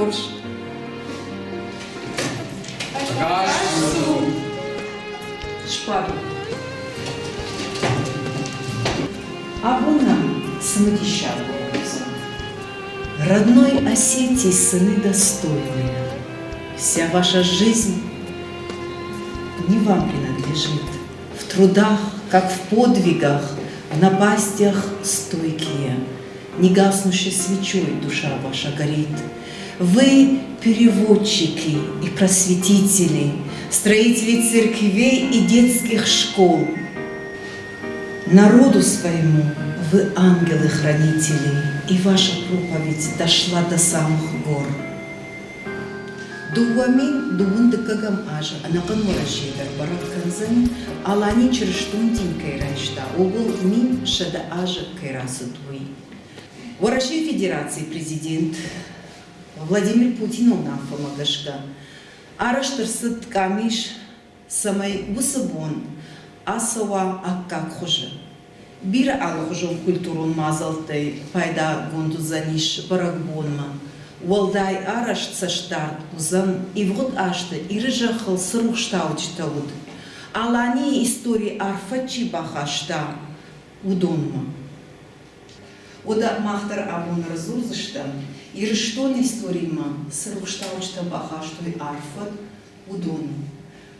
хорз! Ӕгас цу! Сбадут. Абон нӕм цымыдисаг бон уыдзӕн. Родной Осетии сыны достойные. Вся ваша жизнь не вам принадлежит. В трудах, как в подвигах, в напастях стойкие. Не гаснущей свечой душа ваша горит. Вы переводчики и просветители, строители церквей и детских школ. Народу своему вы ангелы-хранители, и ваша проповедь дошла до самых гор. 2000 дыккӕгӕм азы ӕнӕхъӕн Уӕрӕсе дӕр бӕрӕг кӕндзӕн, Алани чырыстон дин кӕй райста, ууыл 1100 азы кӕй рацыд, уый. Уӕрӕсейы Федерацийы президент Владимир Путины уынаффӕмӕ гӕсгӕ арӕзт ӕрцыд къамис, цӕмӕй уыцы бон ацӕуа аккаг хуызы. Бирӕ алыхуызон культурон мадзӕлттӕй пайдагонд уыдзӕнис бӕрӕгбонмӕ. Уӕлдай арӕзт цӕстдард уыдзӕн, ивгъуыд азты Иры зӕххыл цы рухстауджытӕ уыд, Аланийы истори арфӕ чи бахаста, уыдонмӕ. Уӕдӕ мах дӕр абон ӕрдзурдзыстӕм, Ирыстоны историмӕ цы рухстауджытӕ бахастой арфӕ, уыдон.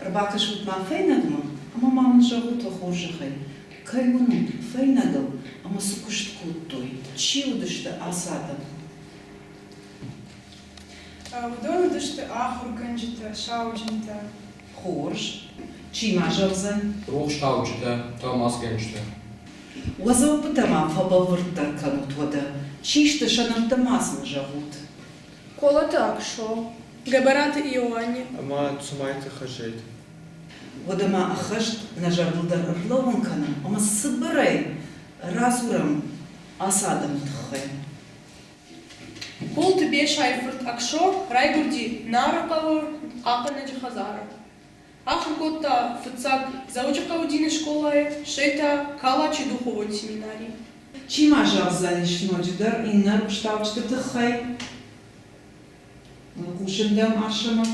Ӕрбакӕсут ма фӕйнӕгмӕ ӕмӕ ма мын зӕгъут уӕ хорзӕхӕй, кӕй уынут фӕйнӕгыл ӕмӕ цы куыст кодтой, чи уыдысты ацы адӕм? Уыдон уыдысты ахуыргӕнджытӕ, сауджынтӕ. Хорз. Чи ма зӕгъдзӕн? Рухстауджытӕ, тӕлмацгӕнджытӕ. Уӕ дзуаппытӕ ма фӕбӕлвырддӕр кӕнут уӕдӕ. Чи сты, сӕ нӕмттӕ ма сын зӕгъут. Колоты Аксо, Гӕбӕраты Иоанни. Ӕмӕ Цумайты Хазет. Уӕдӕ ма ӕххӕст нӕ зӕрдыл дӕр ӕрлӕууын кӕнӕм ӕмӕ цыбырӕй радзурӕм ацы адӕмы тыххӕй. Колты Бесайы фырт Аксо райгуырди Нары хъӕуы хъахъхъӕнӕджы хӕдзары. Ахуыр кодта фыццаг Дзӕуджыхъӕуы дины скъолайы, стӕй та Калачы духовон семинарийы. Чи ма зӕгъдзӕнис ноджыдӕр иннӕ рухстауджыты тыххӕй? Хъусын дӕм, Арсӕмӕг.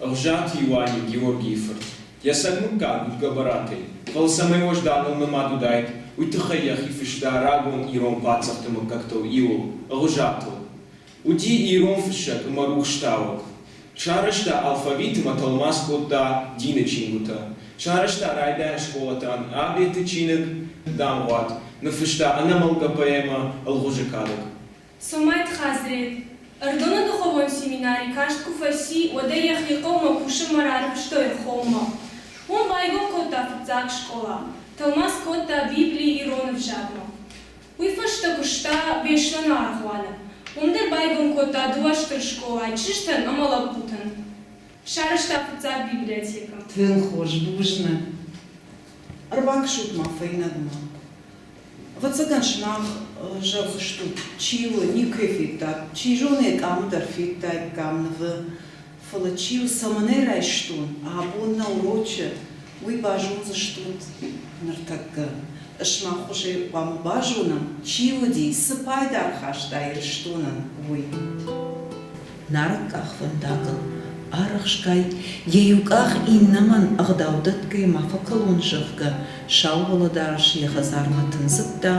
Ӕгъуызарты Иуане Георгийы фырт. Йӕ сӕр мыггаг уыд Гӕбӕратӕй, фӕлӕ цӕмӕй уӕзданыл нымад уыдаид, уый тыххӕй йӕхи фыста рагон ирон паддзӕхты мыггӕгтыл иуыл, Ӕгъуызатыл. Уыди ирон фыссӕг ӕмӕ рухстауӕг. Сарӕзта алфавит ӕмӕ тӕлмац кодта дины чингуытӕ. Сарӕзта райдайӕн скъолатӕн абеты чиныг, дамгъуат, ныффыста ӕнӕмӕлгӕ поэмӕ Ӕлгъуызы кадӕг. Цомайты Хазрет, Ӕрыдоны духовон семинари каст куы фӕци, уӕд ӕй йӕхи хъӕумӕ кусынмӕ рарвыстой Ӕрхонмӕ. Уым байгом кодта фыццаг скъола, тӕлмац кодта Библи ирон ӕвзагмӕ. Уый фӕстӕ куыста Беслӕны аргъуаны. Уым дӕр байгом кодта дыууӕ стыр скъолайы чызджытӕн ӕмӕ лӕппутӕн. Сарӕзта фыццаг библиотекӕ. Тынг хорз, бузныг. Ӕрбакӕсут-ма фӕйнӕгмӕ. Ӕвӕццӕгӕн, сымах зӕгъдзыстут, чи у, никӕй федтат, чи зоны, йӕ къамы дӕр федтаиккам нывы, фӕлӕ чи у, цӕмӕн ӕй райстон, абон нӕ урочы, уый базондзыстут ныртӕккӕ. Сымах хуызӕй хъуамӕ базонӕм, чи уыди, цы пайда ӕрхаста Ирыстонӕн, уый. Нарӕг къахвӕндагыл арӕхсгай, йӕ иу къах иннӕмӕн ӕгъдаудӕтгӕ ма фӕкӕлон, зӕгъгӕ, сау уӕлӕдарӕс йӕ хӕдзармӕ тындзыдта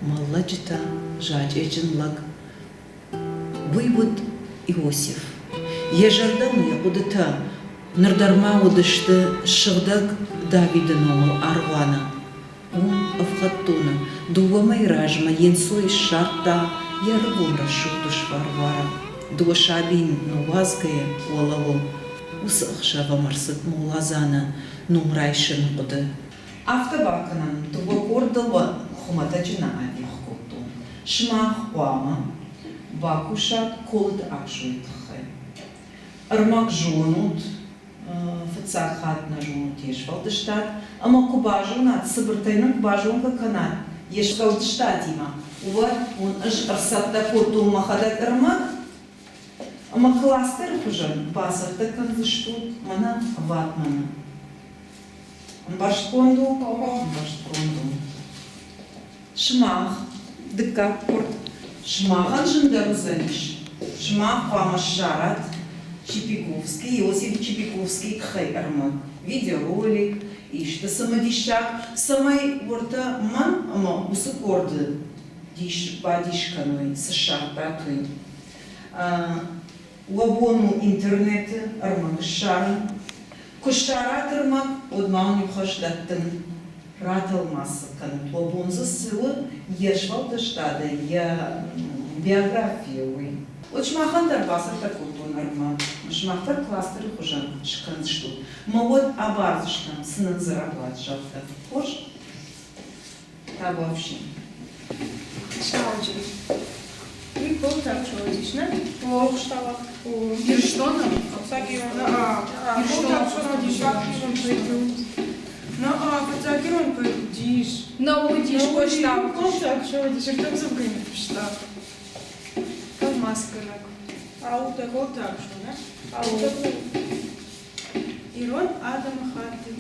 мӕллӕджытӕ, зачъеджын лӕг. Уый уыд Иосиф. Йӕ зӕрдӕмӕ йӕ хъуыдытӕ ныр дӕр ма уыдысты сыгъдӕг Давиды номыл аргъуаны. Уым, ӕфхӕддоны, дыууӕ мӕйы размӕ йе нцой ссардта йӕ ӕрыгон рӕсугъд ус Варвара. Дыууӕ сабийы ныууадзгӕйӕ уӕлӕуыл уыцы ӕхсӕв ӕм ӕрцыд моладзаны ном райсыны хъуыды. Афтӕ бакӕнӕм, дыууӕ къордыл уӕ хуымӕтӕджы нӕ адих кодтон. Сымах хъуамӕ бакусат Колыты Аксойы тыххӕй. Ӕрмӕг зонут, фыццаг хатт нӕ зонут йе сфӕлдыстад, ӕмӕ куы базонат, цыбыртӕй нын куы базонгӕ кӕнат йе сфӕлдыстадимӕ, уӕд уын ӕз ӕрцӕттӕ кодтон мӕхӕдӕг ӕрмӕг, ӕмӕ кластеры хуызӕн бацӕттӕ кӕндзыстут мӕнӕ ватманы. Ӕмбӕрстгонд у? Ӕмбӕрстгонд у. Сымах, дыккаг къорд, сымахӕн зындӕр уыдзӕнис. Сымах хъуамӕ ссарат Чипиковский, Иосиф Чипиковскийы тыххӕй ӕрмӕг, видеоролик, исты цымыдисаг, цӕмӕй уӕртӕ мӕн ӕмӕ уыцы къорды дис бадис кӕной, цы ссардтат, уый. Уӕ бон у интернеты ӕрмӕг ссарын. Куы ссарат ӕрмӕг, уӕд ма уын иу хӕс дӕттын, ратӕлмац кӕнут, уӕ бон дзы цы у йе сфӕлдыстадӕй, йӕ биографийӕ, уый. Уӕд сымахӕн дӕр бацӕттӕ кодтон ӕрмӕг. Сымах дӕр кластеры хуызӕн скӕндзыстут. Мӕ уӕд абардзыстӕм, цы нын дзы рауад, зӕгъгӕ. Хорз? Табуафси. Сауджын. Уый Колтарчо уыдис, нӕ? О, Ирыстоны? Фыццаг ирон. Ирыстоны уыдис. На, фыццаг ирон поэт уыдис. Нӕ уыдис, Къоста. Колтарчо уыдис, ӕртӕ фыста. Тӕлмацгӕнӕг. Аудӕг. Колтарчо, нӕ? Аудӕг. Ирон адӕмыхатты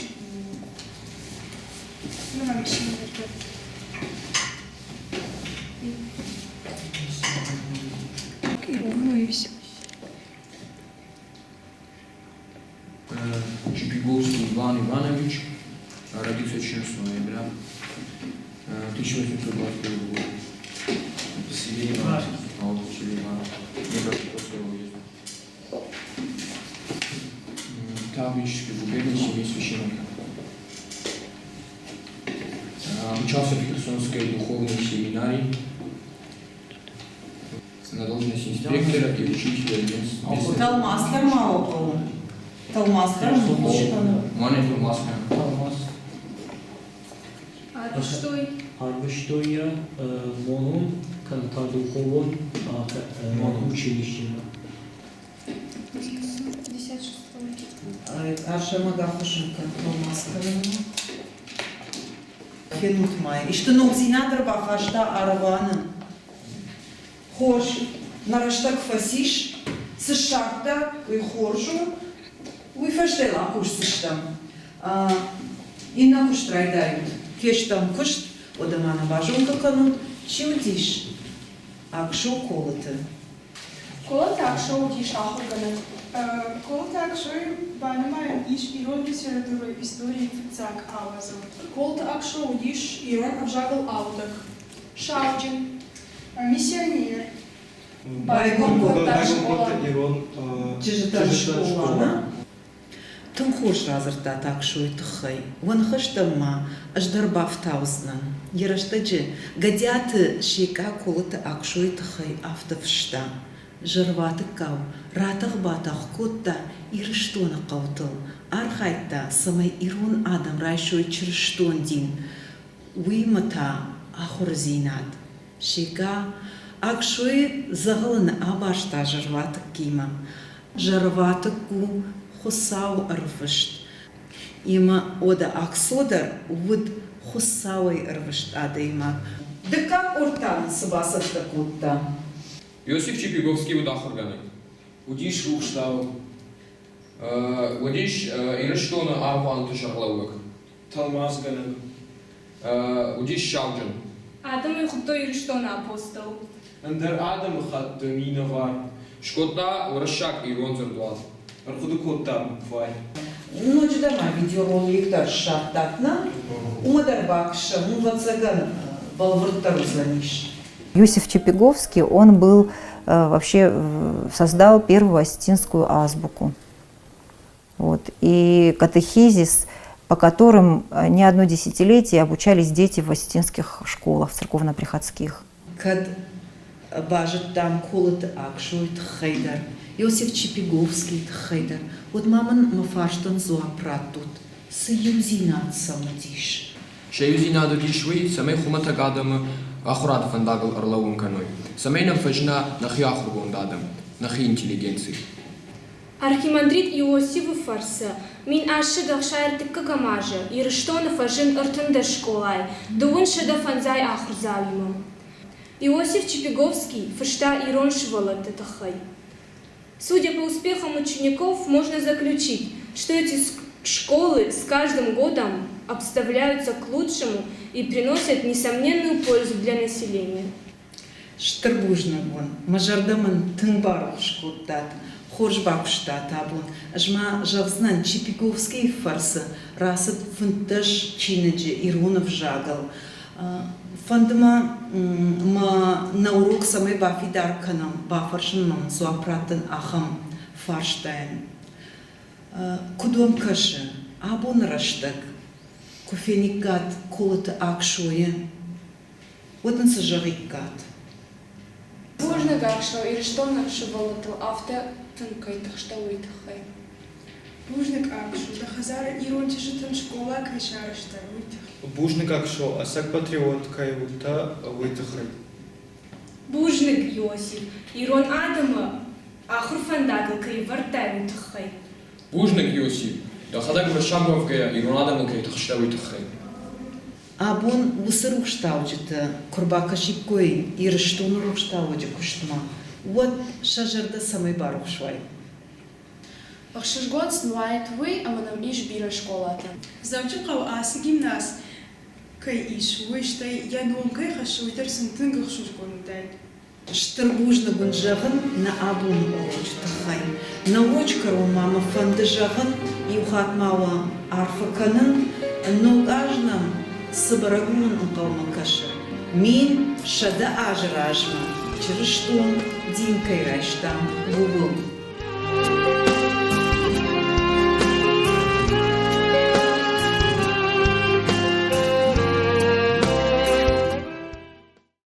Чипиговский Иван Иванович родился 14 ноября 1821 года в селе Ивановск, в селе Ивановск, Днепропетровского уезда. Таврической губернии семьи священника. Обучался в Херсонской духовной семинарии на должности инспектора и учителя местного. Тӕлмац дӕр ма уӕ хъӕуы? Тӕлмац дӕр Мӕнӕ тӕлмац кӕнӕм. Тӕлмац. Арвыстой. Арвыстой йӕ монон кӕнӕ та духовон училищемӕ. Арсӕмӕг ахуыссын кӕн тӕлмац кӕнынмӕ. Фенут ма, исты ногдзинад ӕрбахаста аргъуаны? Хорз, нӕ рӕстӕг фӕцис, цы ссардта, уый хорз у, уый фӕстӕ йыл акусдзыстӕм. Иннӕ куыст райдайут. Фестӕм куыст, уӕдӕ ма нӕ базонгӕ кӕнут, чи уыдис Аксо Колыты. Колыты Аксо уыдис ахуыргӕнӕг. Колыты Аксойы банымайӕн ис ирон литературӕйы историйы фыццаг ауӕдзыл. Колыты Аксо уыдис ирон ӕвзагыл аудӕг, сауджын, Миссионер. Байгом кодта скъола. Ирон чызджытӕн скъола. Тынг хорз радзырдта Таксойы тыххӕй. Уӕ ныхӕстӕм ма ӕз дӕр бафтаудзынӕн. Йӕ рӕстӕджы Гӕдиаты Секъа Колыты Аксойы тыххӕй афтӕ фыста: Зӕрватыккау ратӕх-батӕх кодта Ирыстоны хъӕутыл, архайдта, цӕмӕй ирон адӕм райсой чырыстон дин, уыимӕ та ахуырдзинад. Секъа Аксойы дзӕгъӕлы нӕ абарста зӕрватыккимӕ. Зӕрватыкк у Хуыцауы ӕрвыст. Ӕмӕ уӕдӕ Аксо дӕр уыд Хуыцауӕй ӕрвыст адӕймаг. Дыккаг къорд та нын цы бацӕттӕ кодта? Иосиф Чипиговский уыд ахуыргӕнӕг. Уыдис рухстауӕг. Уыдис Ирыстоны аргъуанты сӕргълӕууӕг. Тӕлмацгӕнӕг. Уыдис сауджын. Адӕм ӕй хуыдтой Ирыстоны апостол. Ӕндӕр адӕмыхатты минӕвар. Скодта уырыссаг ирон дзырдуат. Ӕрхъуыды кодта букварь. Ноджыдӕр ма видеоролик дӕр ссардтат, нӕ? Уымӕ дӕр бакӕсӕм, ӕвӕццӕгӕн, бӕлвырддӕр уыдзӕнис. Иосиф Чепиговский, он был, вообще создал первую осетинскую азбуку. Вот. И катехизис, по которым не одно десятилетие обучались дети в осетинских школах, церковно-приходских. Кӕд базыдтам Колыты Аксойы тыххӕй дӕр, Иосиф Чепиговскийы тыххӕй дӕр, уӕд ма мын мӕ фарстӕн дзуапп раттут, цы иудзинад сӕм уыдис? Сӕ иудзинад уыдис уый, цӕмӕй хуымӕтӕг адӕмы ахуырады фӕндагыл ӕрлӕууын кӕной, цӕмӕй нӕм фӕзына нӕхи ахуыргонд адӕм, нӕхи интеллигенци. Архимандрит Иосифы фӕрцы 1863 азы Ирыстоны фӕзынд 13 скъолайы 250 ахуырдзауимӕ. Иосиф Чепиговский фыста ирон сывӕллӕтты тыххӕй. Судя по успехам учеников, можно заключить, что эти школы с каждым годом обставляются к лучшему и приносят несомненную пользу для населения. Стыр бузныг уын, мӕ зӕрдӕ мын тынг барухс кодтат, хорз бакуыстат абон. Ӕз ма зӕгъдзынӕн, Чипиговскийы фӕрцы рацыд 15 чиныджы ирон ӕвзагыл. Фӕнды мӕ мӕ нӕ урок цӕмӕй бафидар кӕнӕм, бафӕрсын мӕм дзуапп раттын ахӕм фарстайӕн. Куыд уӕм кӕсы, абоны рӕстӕг куы фениккат Колыты Аксойы, уӕд ын цы зӕгъиккат? Бузныг, Аксо, Ирыстоны сывӕллӕттыл афтӕ тынг кӕй тыхстӕ, уый тыххӕй. Бузныг, Аксо, дӕ хӕдзары ирон чызджытӕн скъола кӕй сарӕзтай, уый тыххӕй. Бузныг, Аксо, ӕцӕг патриот кӕй уыдтӕ, уый тыххӕй. Бузныг, Иосиф, ирон адӕмы ахуыр фӕндагыл кӕй ӕвӕрдтай, уый тыххӕй. Бузныг, Иосиф, дӕхӕдӕг уырыссаг уӕвгӕйӕ ирон адӕмыл кӕй тыхстӕ, уый тыххӕй. Абон уыцы рухстауджытӕ куы рбакӕсиккой Ирыстоны рухстауӕджы куыстмӕ, уӕд сӕ зӕрдӕ цӕмӕй барухс уаид? Ӕхсызгон сын уаид уый, ӕмӕ нӕм ис бирӕ скъолатӕ. Дзӕуджыхъӕуы ацы гимназ кӕй ис, уый, стӕй йӕ ном кӕй хӕссы, уый дӕр сын тынг ӕхсызгон уыдаид. Стыр бузныг уын зӕгъын нӕ абоны урочы тыххӕй. Нӕ урочы кӕрон ма мӕ фӕнды зӕгъын, иу хатт ма уӕ арфӕ кӕнын, ног аз нӕм цы бӕрӕгбон ӕнхъӕлмӕ кӕсы, 1100 азы размӕ чырыстон дин кӕй райстам, ууыл.